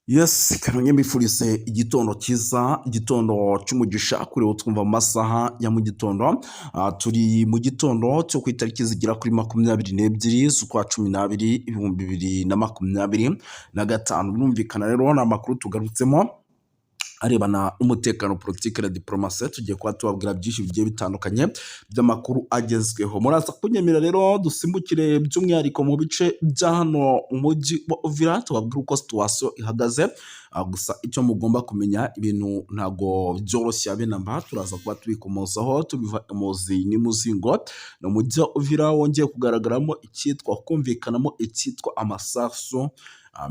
Yes, kanonye mbifurize igitondo cyiza, igitondo cy'umugisha kuri wo twumva mu masaha ya mu gitondo. Turi mu gitondo cyo ku itariki zigera kuri 22 z'ukwa 12 2025. Birumvikana rero ni amakuru tugarutsemo arebana n'umutekano, politiki na diporomasi. Tugiye kuba tubabwira byinshi bigiye bitandukanye by'amakuru agezweho. Muraza kunyemera rero dusimbukire by'umwihariko mu bice bya hano mu mujyi wa Uvira, tubabwire uko situation ihagaze. Gusa icyo mugomba kumenya, ibintu ntabwo byoroshye habe na mba. Turaza kuba tubikomozaho tubiva imuzi n'imuzingo. Ni umujyi wa Uvira wongeye kugaragaramo icyitwa kumvikanamo icyitwa amasasu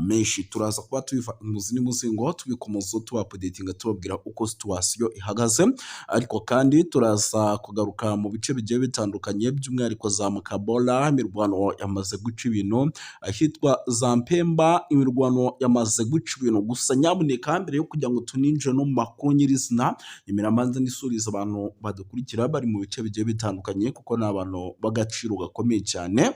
menshi. Turaza kuba tubiva imuzi n'imuzingo, tubikomozaho, tubaupdatinga, tubabwira uko situation ihagaze. Ariko kandi turaza kugaruka mu bice bigiye bitandukanye, by'umwihariko za Mukabola, imirwano yamaze guca ibintu, ahitwa za Mpemba imirwano yamaze guca ibintu. Gusa nyamuneka, mbere yo kugira ngo tuninjire no mu makuru nyirizina, nyemera nisuriza abantu badukurikira bari mu bice bigiye bitandukanye, kuko ni abantu b'agaciro gakomeye cyane.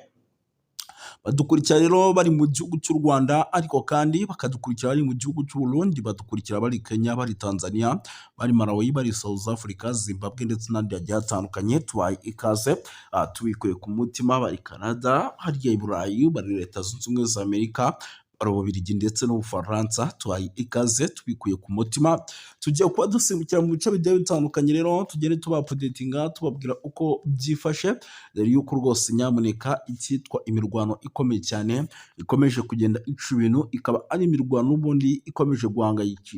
Badukurikira rero bari mu gihugu cy'u Rwanda, ariko kandi bakadukurikira bari mu gihugu cy'u Burundi, badukurikira bari Kenya, bari Tanzania, bari Malawi, bari South Africa, Zimbabwe ndetse n'ahandi hagiye hatandukanye. Tubaye ikaze tubikuye ku mutima. Bari Canada, harya i Burayi, bari Leta Zunze Ubumwe za Amerika, bari Ububiligi ndetse n'Ubufaransa. Tubaye ikaze tubikuye ku mutima. Tugiye kuba dusimbukira mu bice bigiye bitandukanye rero, tugende tubaupdatinga, tubabwira uko byifashe, dore yuko rwose nyamuneka icyitwa imirwano ikomeye cyane ikomeje kugenda ica ibintu, ikaba ari imirwano n'ubundi ikomeje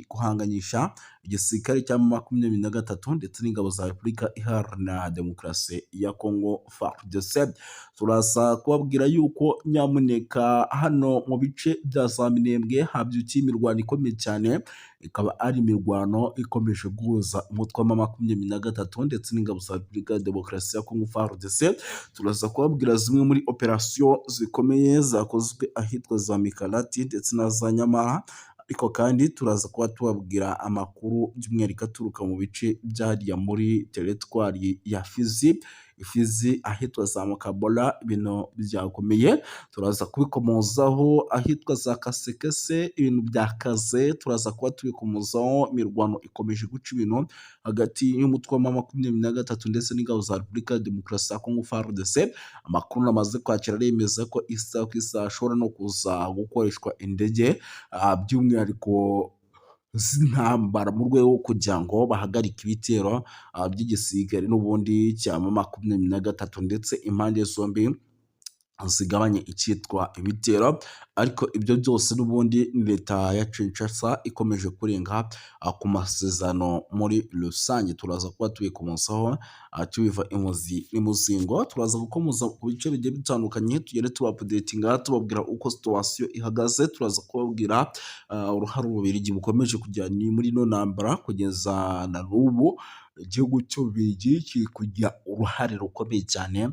guhanganyisha igisirikare cya M23 ndetse n'ingabo za Repubulika Iharanira Demokarasi ya Congo, FARDC. Turaza kubabwira yuko nyamuneka hano mu bice bya za Minembwe habyukiye imirwano ikomeye cyane, ikaba ari imirwano ikomeje guhuza umutwe wa M23 ndetse n'ingabo za Repubulika ya Demokarasi ya Congo, FARDC. Turaza kubabwira zimwe muri operasiyo zikomeye zakozwe ahitwa za Mikalati ndetse na za Nyamara. Ariko kandi turaza kuba tubabwira amakuru by'umwihariko aturuka mu bice byahariya muri teritwari ya Fizi, Fizi ahitwa za Mukabola ibintu byakomeye, turaza kubikomozaho. Ahitwa za Kasekese ibintu byakaze, turaza kuba tubikomozaho. Imirwano ikomeje guca ibintu hagati y'umutwe wa M23 ndetse n'ingabo za Repubulika ya Demokarasi ya Congo, FARDC. Amakuru namaze kwakira aremeza ko isaha ku isaha hashobora no kuza gukoreshwa indege by'umwihariko z'intambara mu rwego rwo kugira ngo bahagarike ibitero by'igisirikare n'ubundi cya M23, ndetse impande zombi zigabanye icyitwa ibitero. Ariko ibyo byose n'ubundi ni leta ya Kinshasa ikomeje kurenga ku masezerano muri rusange. Turaza kuba tubikomozaho tubiva imuzi n'imuzingo. Turaza gukomoza ku bice bigiye bitandukanye, tugende tubaupdatinga, tubabwira uko situation ihagaze. Turaza kubabwira uruhare Ububiligi bukomeje kugira ni muri ino ntambara. Kugeza na n'ubu igihugu cy'Ububiligi kiri kugira uruhare rukomeye cyane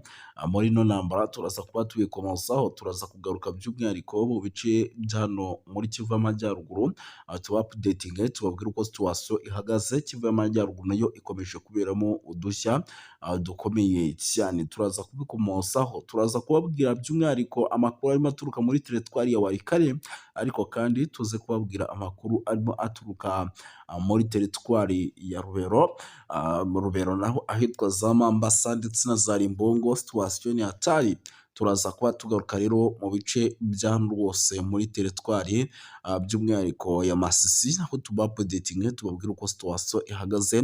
muri ino ntambara, turaza kuba tubikomozaho. Turaza kugaruka by'umwihariko mu bice bya hano muri Kivu y'Amajyaruguru, tubaupdatinge, tubabwire uko situation ihagaze. Kivu y'Amajyaruguru nayo ikomeje kuberamo udushya dukomeye cyane, turaza kubikomozaho. Turaza kubabwira by'umwihariko amakuru arimo aturuka muri teritwari ya Walikale, ariko kandi tuze kubabwira amakuru arimo aturuka muri teritwari ya Rubero. Mu Rubero naho ahitwa za Mambasa ndetse na za Rimbongo situation ni hatari. Turaza kuba tugaruka rero mu bice bya hano rwose muri teritwari by'umwihariko ya Masisi, aho tubaupdatinge, tubabwira uko situation ihagaze,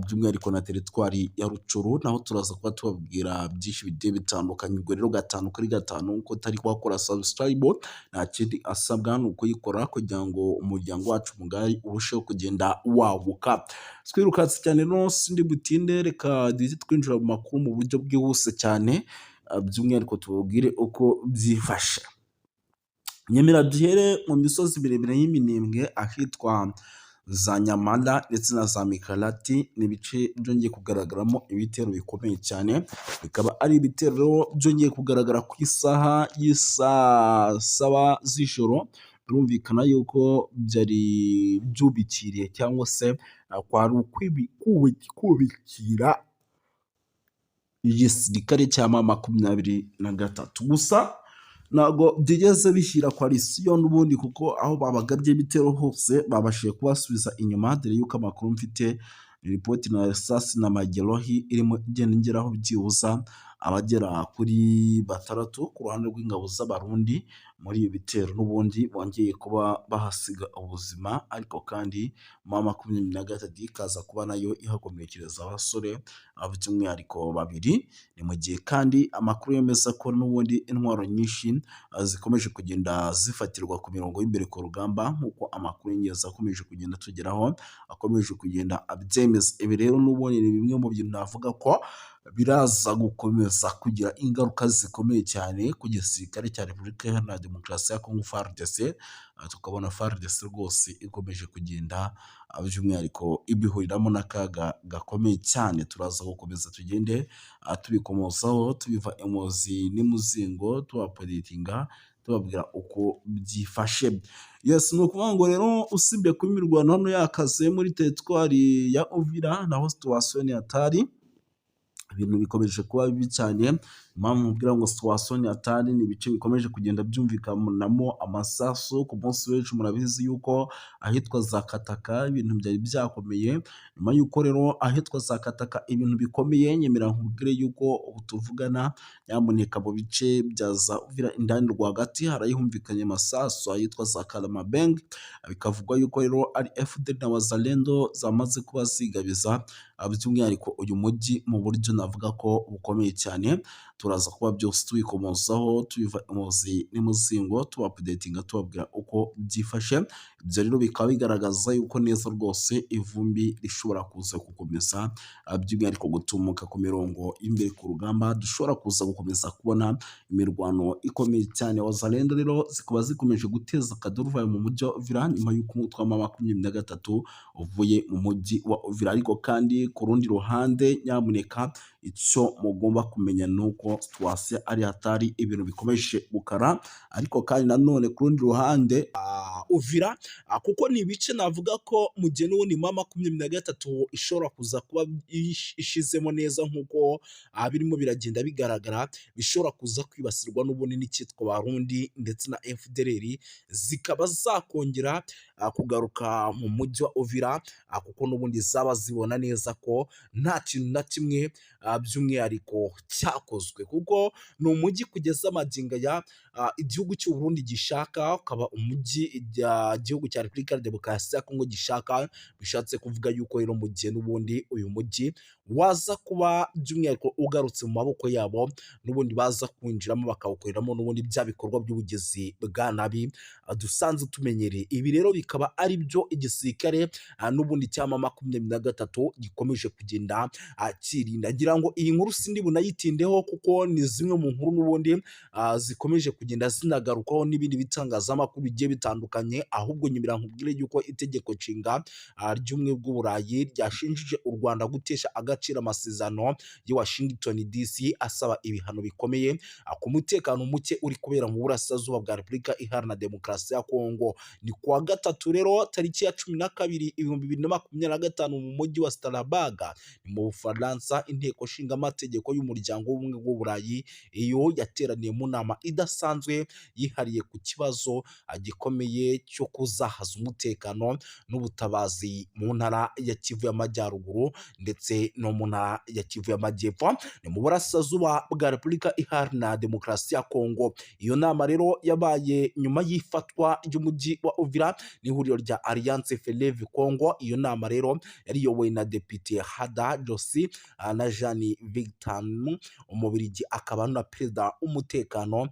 by'umwihariko na teritwari ya Rutshuru naho turaza kuba tubabwira byinshi bigiye bitandukanye. Ubwo rero gatanu kuri gatanu, uko utari wakora subscribe nta kindi asabwa ni ukuyikora kugira ngo umuryango wacu mugari urusheho kugenda waguka. Twirukanse cyane no sindi butinde, reka duhite twinjira mu makuru mu buryo bwihuse cyane, by'umwihariko tubabwire uko byifashe. Nyemera duhere mu misozi miremire y'iminembwe, ahitwa za Nyamara ndetse na za Mikarati, ni ibice byongeye kugaragaramo ibitero bikomeye cyane, bikaba ari ibitero byongeye kugaragara ku isaha y'isaa saba z'ijoro. Birumvikana yuko byari byubikiriye cyangwa se kwari kubikira igisirikare cya M23. Gusa Ntabwo byigeze bishyira coalition n'ubundi, kuko aho babagabye ibitero hose babashije kubasubiza inyuma, dore yuko amakuru mfite ni ripoti na risasi na magerohi irimo igenda ingeraho, byibuza abagera kuri batandatu ku ruhande rw'ingabo z'Abarundi muri ibi bitero n'ubundi bongeye kuba bahasiga ubuzima. Ariko kandi M23 ikaza kuba nayo ihakomerekereza abasore, by'umwihariko babiri. Ni mu gihe kandi amakuru yemeza ko n'ubundi intwaro nyinshi zikomeje kugenda zifatirwa ku mirongo y'imbere ku rugamba, nk'uko amakuru y'ingenzi akomeje kugenda atugeraho akomeje kugenda abyemeza. Ibi rero n'ubundi ni bimwe mu bintu navuga ko biraza gukomeza kugira ingaruka zikomeye cyane ku gisirikare cya Repubulika Iharanira Demokarasi ya Kongo, FARDC. Tukabona FARDC rwose ikomeje kugenda by'umwihariko ibihuriramo n'akaga gakomeye cyane. Turaza gukomeza tugende tubikomozaho, tubiva imuzi n'imuzingo, tubaupdatinga, tubabwira uko byifashe. Yes, ni ukuvuga ngo rero usibye kuba imirwano hano yakaze muri teritwari ya Uvira, naho situation ni hatari, ibintu bikomeje kuba bibi cyane. Impamvu mubwira ngo situation ni hatari, ni ibice bikomeje kugenda byumvikanamo amasasu. Ku munsi w'ejo murabizi yuko ahitwa za Kataka ibintu byari byakomeye. Nyuma y'uko rero ahitwa za Kataka ibintu bikomeye, nyemera nkubwire yuko ubu tuvugana, nyamuneka, mu bice bya za Uvira indani rwagati harayihumvikanye amasasu ahitwa za Karamabeng. Bikavugwa yuko rero ari FDL na Wazalendo zamaze kuba zigabiza by'umwihariko uyu mujyi mu buryo navuga ko bukomeye cyane. Turaza kuba byose tubikomozaho, tubiva imuzi n'imuzingo, tubaupdatinga, tubabwira uko byifashe. Ibyo rero bikaba bigaragaza yuko neza rwose ivumbi rishobora kuza gukomeza by'umwihariko gutumuka ku mirongo y'imbere ku rugamba, dushobora kuza gukomeza kubona imirwano ikomeye cyane. Wazalendo rero zikaba zikomeje guteza akaduruvayo mu mujyi wa Uvira nyuma y'uko umutwe wa M23 uvuye mu mujyi wa Uvira. Ariko kandi ku rundi ruhande, nyamuneka, icyo mugomba kumenya ni uko situation ari hatari, ibintu bikomeje gukara. Ariko kandi nanone ku rundi ruhande Uvira, kuko ni ibice navuga ko mu gihe n'ubundi M23 ishobora kuza kuba ishizemo neza, nk'uko birimo biragenda bigaragara, bishobora kuza kwibasirwa n'ubundi n'icyitwa Barundi ndetse na FDLR, zikaba zakongera kugaruka mu mujyi wa Uvira, kuko n'ubundi zaba zibona neza ko nta kintu na kimwe by'umwihariko cyakozwe, kuko ni umujyi kugeza magingo aya igihugu cy'u Burundi gishaka, ukaba umujyi igihugu cya Repubulika ya Demokarasi ya Kongo gishaka. Bishatse kuvuga yuko rero mu gihe n'ubundi uyu mujyi waza kuba by'umwihariko ugarutse mu maboko yabo, n'ubundi baza kwinjiramo bakawukoreramo n'ubundi bya bikorwa by'ubugizi bwa nabi dusanzwe tumenyereye. Ibi rero bikaba ari byo igisirikare n'ubundi cya M23 gikomeje kugenda kirinda. Ngira ngo iyi nkuru sindi bunayitindeho, kuko ni zimwe mu nkuru n'ubundi zikomeje kugenda zinagarukaho n'ibindi bitangazamakuru bigiye bitandukanye. Ahubwo nyemera nkubwire yuko itegeko nshinga ry'ubumwe bw'Uburayi ryashinjije u Rwanda gutesha agaciro amasezerano y'i Washington DC, asaba ibihano bikomeye ku mutekano muke uri kubera mu burasirazuba bwa Repubulika Iharanira Demokarasi ya Kongo. Ni kuwa gatatu rero tariki ya 12 2025 mu mujyi wa Strasbourg, ni mu Bufaransa, inteko nshingamategeko y'umuryango w'ubumwe bw'Uburayi iyo yateraniye mu nama idasanzwe yihariye ku kibazo gikomeye cyo kuzahaza umutekano n'ubutabazi mu ntara ya Kivu y'Amajyaruguru ndetse no mu ntara ya Kivu y'Amajyepfo, ni mu burasirazuba bwa Repubulika Iharanira Demokarasi ya Kongo. Iyo nama rero yabaye nyuma y'ifatwa ry'umujyi wa Uvira n'ihuriro rya Alliance Fleuve Congo. Iyo nama rero yari iyobowe na Depite Hada Josi na Jean Victor, Umubirigi akaba na perezida w'umutekano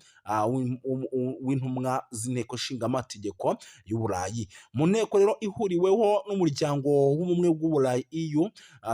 w'intumwa z'inteko nshingamategeko y'Uburayi. Mu nteko rero ihuriweho n'umuryango w'ubumwe bw'Uburayi, EU,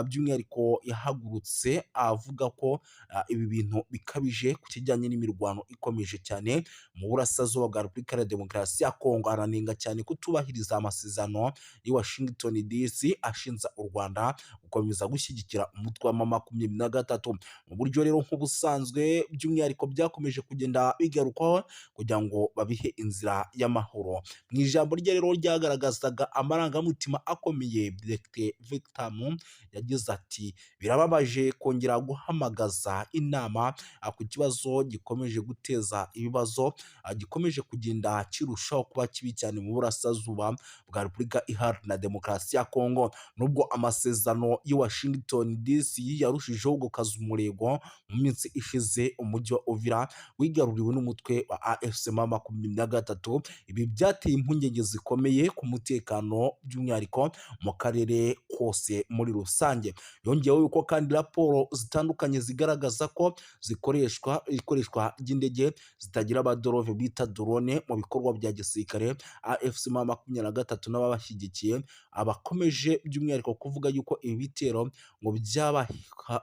by'umwihariko yahagurutse avuga ko ibi bintu bikabije ku kijyanye n'imirwano ikomeje cyane mu burasirazuba bwa Repubulika ya Demokarasi ya Kongo, aranenga cyane kutubahiriza kutubahiriza amasezerano y'i Washington DC, ashinja u Rwanda gukomeza gushyigikira umutwe wa M23 mu buryo rero nk'ubusanzwe, by'umwihariko byakomeje kugenda bigarukwaho kugira ngo babihe inzira y'amahoro. Mu ijambo rye rero ryagaragazaga amarangamutima akomeye, Dr Victor yagize ati: "Birababaje kongera guhamagaza inama ku kibazo gikomeje guteza ibibazo, gikomeje kugenda kirushaho kuba kibi cyane mu burasirazuba bwa Repubulika Iharanira Demokarasi ya Kongo." Nubwo amasezerano y'i Washington DC yarushijeho gukaza umurego, mu minsi ishize umujyi wa Uvira wigaruriwe n'umutwe wa AFC M23. Ibi byateye impungenge zikomeye ku mutekano, by'umwihariko mu karere kose muri rusange. Yongeyeho yuko kandi raporo zitandukanye zigaragaza ko zikoreshwa ikoreshwa ry'indege zitagira abadereva bita drone mu bikorwa bya gisirikare. AFC M23 n'ababashyigikiye abakomeje by'umwihariko kuvuga yuko ibi bitero ngo byaba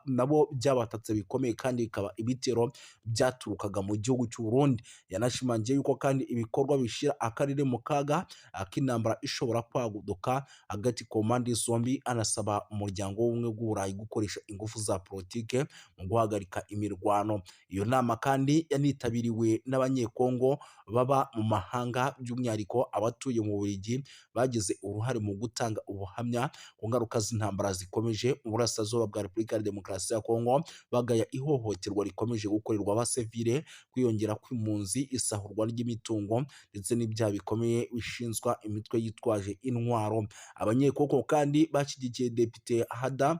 nabo byabatatse bikomeye, kandi bikaba ibitero byaturukaga mu gihugu cy'u Burundi. Yanashimangiye yuko kandi ibikorwa bishyira akarere mu kaga k'intambara ishobora kwaduka hagati ku mpande zombi, anasaba Umuryango w'Ubumwe bw'Uburayi gukoresha ingufu za politike mu guhagarika imirwano. Iyo nama kandi yanitabiriwe n'Abanyekongo baba mu mahanga, by'umwihariko abatuye mu Bubiligi, bagize uruhare mu gutanga ubuhamya ku ngaruka z'intambara zikomeje mu burasirazuba bwa Repubulika ya Demokarasi ya Kongo, bagaya ihohoterwa rikomeje gukorerwa abasivile, kwiyongera kw'impunzi, isahurwa ry'imitungo ndetse n'ibyaha bikomeye bishinzwa imitwe yitwaje intwaro. Abanyekongo kandi bashyigikiye Depite Hada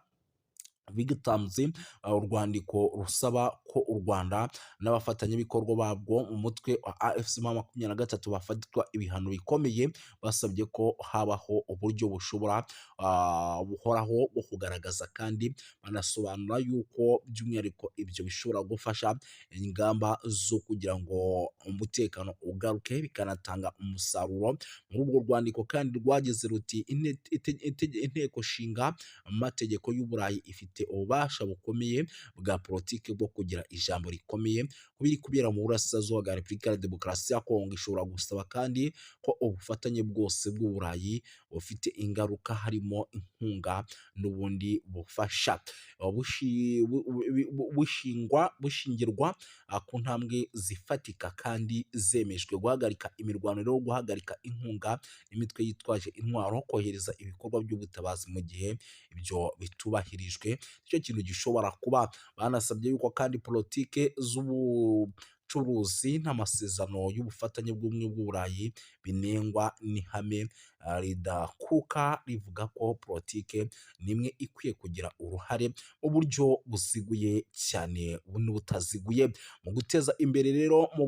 Victams urwandiko rusaba ko u Rwanda n'abafatanyabikorwa babwo mu mutwe wa AFC M23 bafatirwa ibihano bikomeye. Basabye ko habaho uburyo bushobora buhoraho bwo kugaragaza, kandi banasobanura yuko by'umwihariko ibyo bishobora gufasha ingamba zo kugira ngo umutekano ugaruke, bikanatanga umusaruro. Muri urwo rwandiko kandi rwagize ruti: "Inteko nshinga amategeko y'Uburayi ifite ububasha bukomeye bwa politiki bwo kugira ijambo rikomeye ku biri kubera mu burasirazuba bwa Repubulika ya Demokarasi ya Kongo. Ishobora gusaba kandi ko ubufatanye bwose bw'Uburayi bufite ingaruka, harimo inkunga n'ubundi bufasha, bushingirwa ku ntambwe zifatika kandi zemejwe: guhagarika imirwano rero, guhagarika inkunga imitwe yitwaje intwaro, kohereza ibikorwa by'ubutabazi. Mu gihe ibyo bitubahirijwe, nicyo kintu gishobora kuba." Banasabye yuko kandi politike z'ubucuruzi n'amasezerano y'ubufatanye bw'Ubumwe bw'Uburayi binengwa n'ihame ridakuka rivuga ko politike nimwe ikwiye kugira uruhare mu buryo buziguye cyane n'ubutaziguye mu guteza imbere rero mu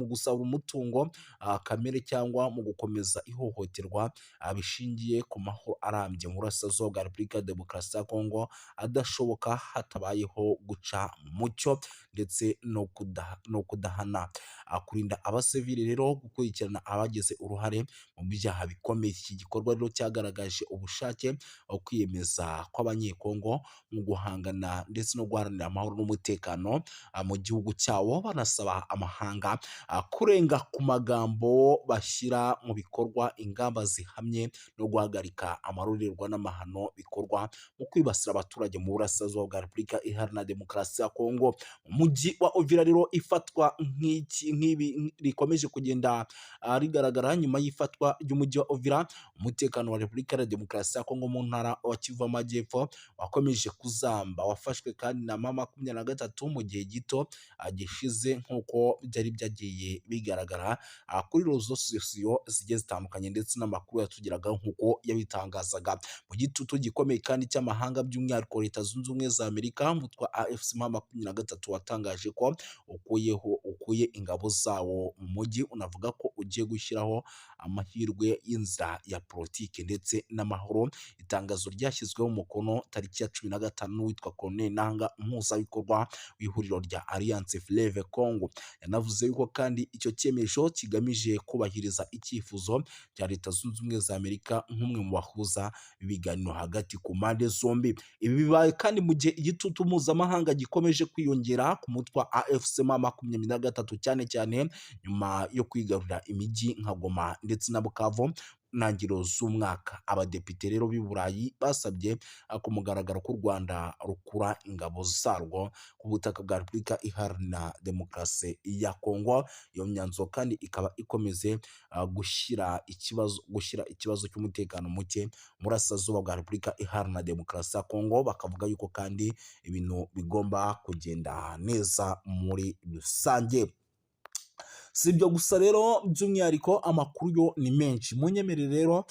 gusaba umutungo kamere cyangwa mu gukomeza ihohoterwa bishingiye ku mahoro arambye mu burasirazuba bwa Repubulika ya Demokarasi ya Kongo adashoboka hatabayeho guca mu mucyo ndetse no kudahana, kurinda abasivili rero, gukurikirana abagize uruhare mu byaha bikomeye. Iki gikorwa rero cyagaragaje ubushake, kwiyemeza kw'Abanyekongo mu guhangana ndetse no guharanira amahoro n'umutekano mu gihugu cyabo, banasaba amahanga kurenga ku magambo bashyira mu bikorwa ingamba zihamye no guhagarika amarorerwa n'amahano bikorwa mu kwibasira abaturage mu burasirazuba bwa Repubulika Iharanira Demokarasi ya Kongo. Umujyi wa Uvira rero, ifatwa nk'iki nk'ibi rikomeje kugenda rigaragara nyuma y'ifatwa ry'umujyi wa Uvira, umutekano wa Repubulika ya Demokarasi ya Kongo mu ntara wa Kivu Amajyepfo wakomeje kuzamba. Wafashwe kandi na M23 mu gihe gito gishize, nk'uko byari byagiye bigaragara kuri réseaux sociaux zigiye zitandukanye ndetse n'amakuru yatugeraga nk'uko yabitangazaga. Mu gitutu gikomeye kandi cy'amahanga, by'umwihariko Leta Zunze Ubumwe za Amerika, umutwe wa AFC M23 watangaje ko ukuye ingabo zawo mu mujyi, unavuga ko ugiye gushyiraho amahirwe y'inzira ya politiki ndetse n'amahoro. Itangazo ryashyizweho umukono tariki ya 15 n'uwitwa Corneille Nanga, umuhuzabikorwa w'ihuriro rya Alliance Fleuve Congo. Yanavuze yuko kandi icyo cyemezo kigamije kubahiriza icyifuzo cya Leta Zunze Ubumwe za Amerika nk'umwe mu bahuza ibiganiro hagati ku mpande zombi. Ibi bibaye kandi mu gihe igitutu mpuzamahanga gikomeje kwiyongera ku mutwe wa AFC M23, cyane cyane nyuma yo kwigarurira kwigarurira imijyi nka Goma ndetse na Bukavu mu ntangiriro z'umwaka. Abadepite rero b'i Burayi basabye ku mugaragaro ko u Rwanda rukura ingabo zarwo ku butaka bwa Repubulika Iharanira Demokarasi ya Kongo. Iyo myanzuro kandi ikaba ikomeze gushyira ikibazo cy'umutekano muke mu burasirazuba bwa Repubulika Iharanira Demokarasi ya Kongo, bakavuga yuko kandi ibintu bigomba kugenda neza muri rusange. Si ibyo gusa rero, by'umwihariko amakuru yo ni menshi. Munyemerere rero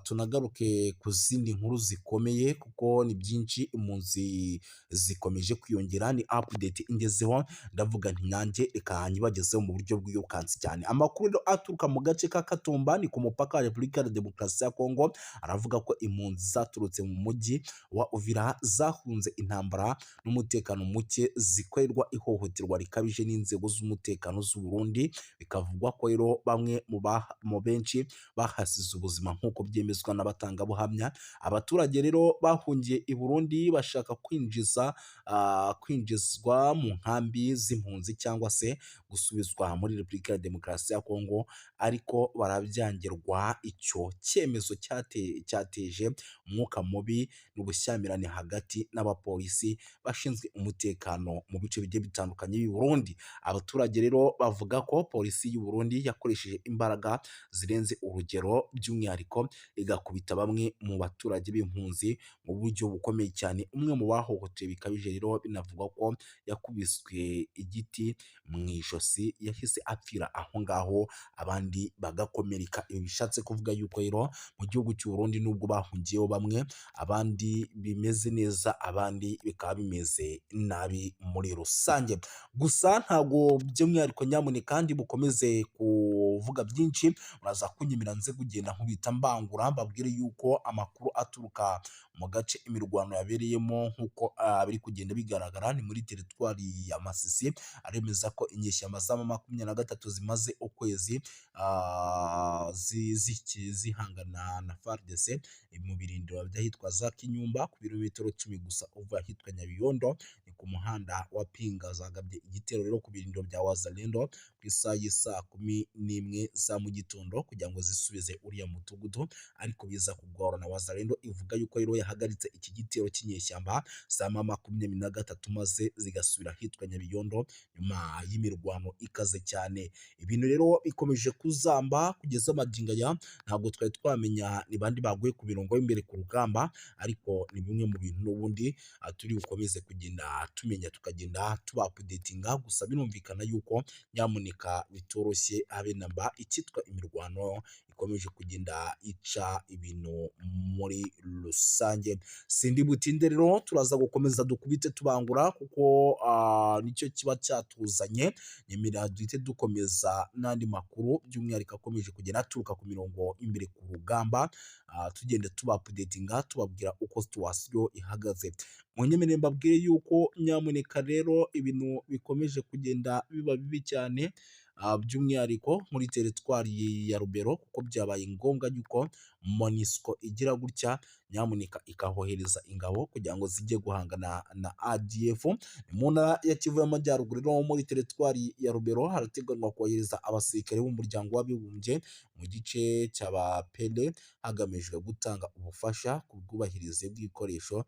tunagaruke ku zindi nkuru zikomeye, kuko ni byinshi. Impunzi zikomeje kwiyongera, ni update ingezeho, ndavuga nti nanjye reka nyibagezeho mu buryo bwirukansi cyane. Amakuru rero aturuka mu gace ka Katumba, ni ku mupaka wa Repubulika ya Demokarasi ya Kongo, aravuga ko impunzi zaturutse mu mujyi wa Uvira zahunze intambara n'umutekano muke, zikorerwa ihohoterwa rikabije n'inzego z'umutekano z'u Burundi. Bikavugwa ko rero bamwe mu benshi bahasize ubuzima, nk'uko byemezwa n'abatangabuhamya. Abaturage rero bahungiye i Burundi bashaka kwinjizwa mu nkambi z'impunzi cyangwa se gusubizwa muri Repubulika ya Demokarasi ya Kongo, ariko barabyangirwa. Icyo cyemezo cyateje umwuka mubi n'ubushyamirane hagati n'abapolisi bashinzwe umutekano mu bice bigiye bitandukanye by'i Burundi. Abaturage rero bavuga ko polisi y'u Burundi yakoresheje imbaraga zirenze urugero, by'umwihariko igakubita bamwe mu baturage b'impunzi mu buryo bukomeye cyane. Umwe mu bahohotewe bikabije rero binavugwa ko yakubiswe igiti mu ijosi, yahise apfira aho ngaho, abandi bagakomereka. Ibi bishatse kuvuga yuko rero mu gihugu cy'u Burundi, nubwo bahungiyeho bamwe, abandi bimeze neza, abandi bikaba bimeze nabi muri rusange. Gusa ntabwo by'umwihariko, nyamuneka ndi bukomeze kuvuga byinshi, muraza kunyemera nze kugenda nkubita mbangura, mbabwire yuko amakuru aturuka mu gace imirwano yabereyemo, nk'uko biri kugenda bigaragara, ni muri teritwari ya Masisi, aremeza ko inyeshyamba za M23 zimaze ukwezi zihangana na FARDC mu birindiro by'ahitwa za Kinyumba, ku birometero 10 gusa uva ahitwa Nyabiyondo, ni ku muhanda wa Pinga. Zagabye igitero rero ku birindiro bya Wazalendo ku isaha y'isaa 11 za mu gitondo kugira ngo zisubize uriya mudugudu, ariko biza kugorana. Wazalendo ivuga yuko rero yahagaritse iki gitero cy'inyeshyamba za M23, maze zigasubira ahitwa Nyabiyondo nyuma y'imirwano ikaze cyane. Ibintu rero bikomeje kuzamba kugeza magingo aya, ntabwo twari twamenya ni bandi baguye ku mirongo y'imbere ku rugamba, ariko ni bimwe mu bintu n'ubundi turi bukomeze kugenda tumenya, tukagenda tuba updatinga. Gusa birumvikana yuko nyamuneka bitoroshye habe namba, icyitwa imirwano ikomeje kugenda ica ibintu muri rusange. Sindi butinde rero, turaza gukomeza dukubite tubangura, kuko nicyo kiba cyatuzanye. Nyemerera duhite dukomeza n'andi makuru, by'umwihariko akomeje kugenda aturuka ku mirongo imbere ku rugamba, tugenda tuba updatinga, tubabwira uko situation ihagaze. Munyemerere mbabwire yuko nyamuneka rero ibintu bikomeje kugenda biba bibi cyane, by'umwihariko muri teritwari ya Rubero, kuko byabaye ngombwa yuko MONUSCO igira gutya nyamuneka ikahohereza ingabo kugira ngo zijye guhangana na ADF. Ni mu ntara ya Kivu y'Amajyaruguru rero, muri teritwari ya Rubero, harateganywa kohereza abasirikare b'umuryango w'abibumbye mu gice cy'Abapele, hagamijwe gutanga ubufasha ku bwubahirize bw'ibikoresho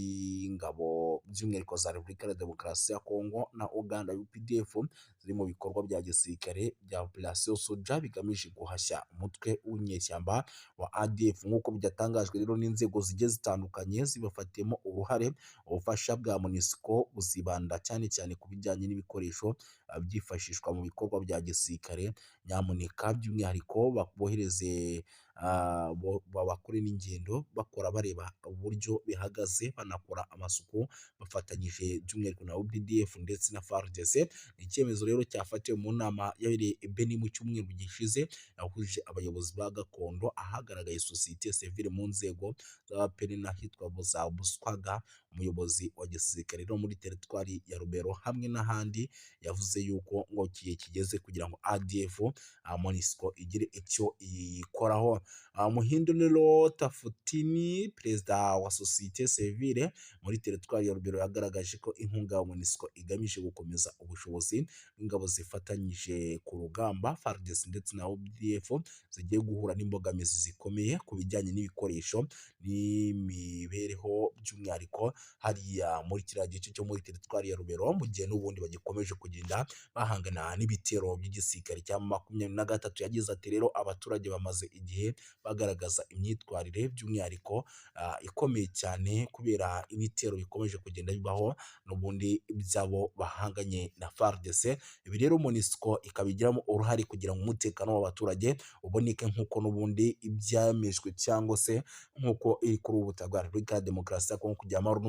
by'ingabo, by'umwihariko za Repubulika ya Demokarasi ya Kongo na Uganda UPDF, ziri mu bikorwa bya gisirikare bya Operation Soja bigamije guhashya umutwe w'inyeshyamba wa ADF, nk'uko byatangajwe rero n'inzego zigiye zitandukanye zibafatiyemo uruhare. Ubufasha bwa MONUSCO buzibanda cyane cyane ku bijyanye n'ibikoresho byifashishwa mu bikorwa bya gisirikare, nyamuneka by'umwihariko bohereze, bakore n'ingendo bakora bareba uburyo bihagaze, banakora amasuku bafatanyije by'umwihariko na UPDF ndetse na FARDC. Ni icyemezo rero cyafatiwe mu nama yabereye i Beni mu cyumweru gishize, yahuje abayobozi ba gakondo, ahagaragaye sosiyete sivile mu nzego z'abapeni n'ahitwa za Buswaga. Umuyobozi wa gisirikare rero muri teritwari ya Rubero hamwe n'ahandi yavuze yuko ngo igihe kigeze kugira ngo ADF MONUSCO igire icyo iyikoraho. Muhindo rero Tafutini, perezida wa société civile muri teritwari ya Rubero, yagaragaje ko inkunga ya MONUSCO igamije gukomeza ubushobozi bw'ingabo zifatanyije ku rugamba, FARDC ndetse na UPDF, zigiye guhura n'imbogamizi zikomeye ku bijyanye n'ibikoresho n'imibereho, by'umwihariko hariya muri kiriya gice cyo muri teritwari ya Rubero, mu gihe n'ubundi bagikomeje kugenda bahangana n'ibitero by'igisirikare cya 23. Yagize ati: "Rero abaturage bamaze igihe bagaragaza imyitwarire by'umwihariko ikomeye cyane kubera ibitero bikomeje kugenda bibaho n'ubundi by'abo bahanganye na FARDC. Ibi rero MONUSCO ikabigiramo uruhare kugira ngo umutekano w'abaturage uboneke, nk'uko n'ubundi ibyemejwe cyangwa se nk'uko iri kuri ubu butaka bwa Repubulika ya Demokarasi ya Kongo kugira amahoro."